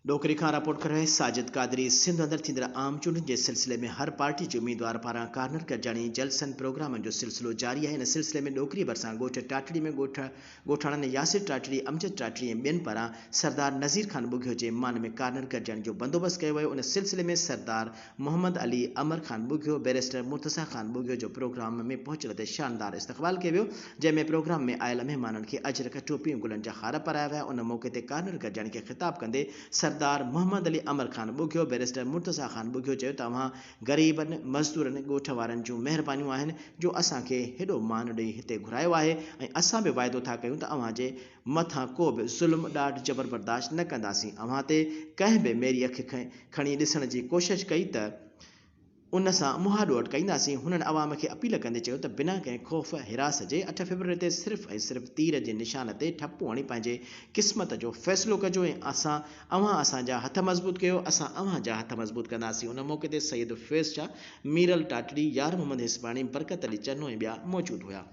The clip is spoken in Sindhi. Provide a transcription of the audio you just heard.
ڏوڪري کان رپورٽ ڪري رهيو آهي ساجد قادري سنڌ اندر ٿيندڙ عام چونڊن جي سلسلي ۾ هر پارٽي جي اميدوار پاران ڪارنر گڏجاڻي جلسن پروگرامن جو سلسلو جاري آهي ان سلسلي ۾ ڏوڪري ڀرسان ڳوٺ ٽاٽڙي ۾ ڳوٺ ڳوٺاڻن ياسر ٽاٽڙي امجد ٽاٽڙي ۽ ٻين پاران سردار نذير خان ٻگهيو جي مان ۾ ڪارنر گڏجاڻي جو بندوبست ڪيو ويو ان سلسلي ۾ سردار محمد علي امر خان ٻگهيو، بئريسٽر مرتضيٰ خان ٻگهيو جو پروگرام ۾ پهچڻ تي شاندار استقبال ڪيو ويو، جنهن ۾ پروگرام ۾ آيل مهمانن کي اجرڪ، ٽوپي ۽ گلن جا هار پارايا ويا، ان موقعي تي ڪارنر گڏجاڻي کي خطاب ڪندي سردار محمد علي امر خان ٻگهيو، بئريسٽر مرتضيٰ خان ٻگهيو چيو ته اوهان غريبن، مزدورن، ڳوٺ وارن جون مهربانيون آهن جو اسان کي هيڏو مان ڏئي هتي گهرايو آهي ۽ اسان به واعدو ٿا ڪيون ته اوهان جي مٿان ڪو به ظلم، ڏاڍ، جبر برداشت نه ڪنداسين. اوهان تي ڪنهن به ميري اک کڻي ڏسڻ جي ڪوشش ڪئي ته ان سان مهاڏو اٽڪائينداسين. هنن عوام کي اپيل ڪندي چيو ته بنا ڪنهن خوف هراس جي اٺ فيبروري تي صرف ۽ صرف تير جي نشان تي ٺپو هڻي پنهنجي قسمت جو فيصلو ڪجو ۽ اسان اوهان اسان جا هٿ مضبوط ڪيو اسان اوهان جا هٿ مضبوط ڪنداسين. ان موقعي تي سيد فيض شاهه، ميرل ٽاٽڙي، يار محمد هيسباڻي، برڪت علي چنو ۽ ٻيا موجود هيا.